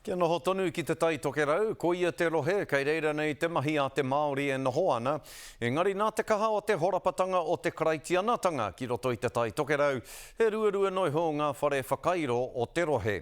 Kia noho tonu ki Te Tai Tokerau, koia te rohe kei reira nei te mahi a te Māori e noho ana. Engari nā te kaha o te horapatanga o te Karaitianatanga ki roto i Te Tai Tokerau, he ruarua noa iho ngā whare whakairo o te rohe.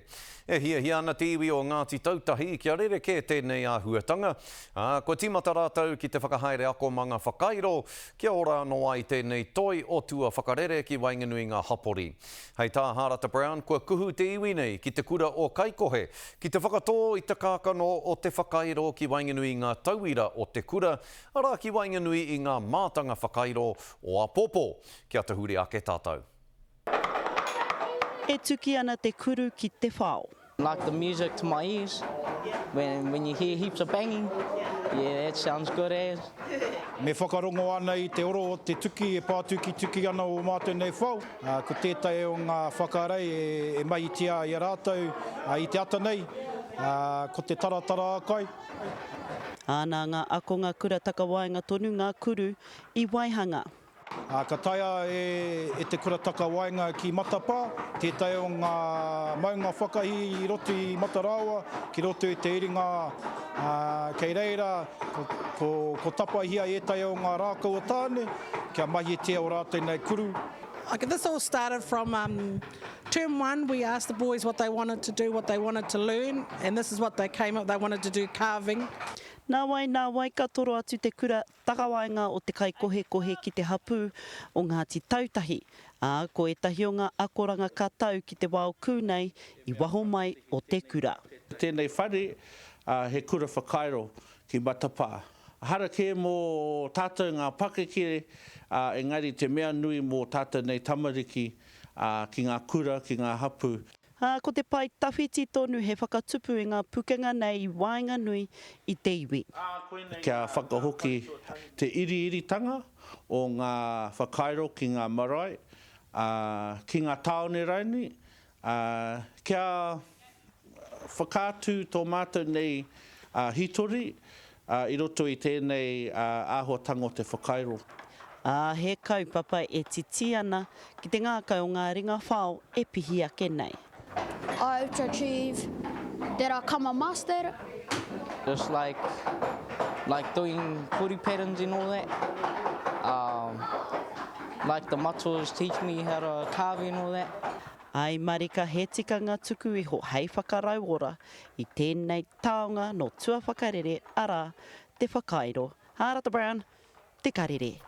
E hiahia ana te iwi o Ngāti Tautahi kia rerekē tēnei āhuatanga, ā, kua tīmata rātou ki te whakahaere akomanga whakairo kia ora anō ai tēnei toi o tua whakarere ki waenganui ngā hapori. Hei tā Hārata Brown, kua kuhu te iwi nei ki te kura o Kaikohe ki te whakatō i te kākano o te whakairo ki waenganui i ngā tauira o te kura, arā ki waenganui i ngā mātanga whakairo o āpōpō. Kia tahuri ake tātou. E tuki ana te kuru ki te whao. Like the music to my ears when when you hear heaps of banging yeah that sounds good as. Me whakarongo ana i te oro o te tuki e pātukituki ana ō mātou nei whao. Ko tētahi o ngā whakarei e mahitia ai e rātou i te ata nei, ko te taratara-a-kai. Ā, nā ngā akonga kura takawaenga tonu ngā kuru i waihanga. Ā, ka taea e te Kura Takawaenga ki Matapā, tētahi o ngā maunga whakahī i roto i Mataraoa, ki roto i te iringa, ā, kei reira ko, ko tapahia ētahi o ngā rākau o Tāne, kia mahitia ō rātou nei kuru. Okay, this all started from um, term one, we asked the boys what they wanted to do, what they wanted to learn, and this is what they came up, they wanted to do carving. Nāwai, nāwai ka toro atu te kura Takawaenga o te kaikohekohe ki te hapū o Ngāti Tautahi, ā, ko ētahi o ngā akoranga ka tau ki te wao kū nei i waho mai o te kura. Tēnei whare, he kura whakairo ki Matapā. Hara kē mō tātou ngā pakeke, engari te mea nui mō tātou nei tamariki ki ngā kura, ki ngā hapū. Ā, ko te pae tawhiti tonu he whakatupu i ngā pukenga nei i waenganui i te iwi. Kia whakahoki te iriiritanga o ngā whakairo ki ngā marae, ā, ki ngā tāone raini, ā, kia whakaatu tō mātou nei hītori, i roto i tēnei āhuatanga o te whakairo. Ā, he kaupapa e titi ana ki te ngākau o ngā ringa whao e pihi ake nei. I hope to achieve that I come a master. Just like like doing footy patterns and all that um like the matuas teach me how to carve and all that. Āe marika he tikanga tuku iho hei whakarauora i tēnei taonga nō tuawhakarere arā, te whakairo. Hārata Brown, Te Karere.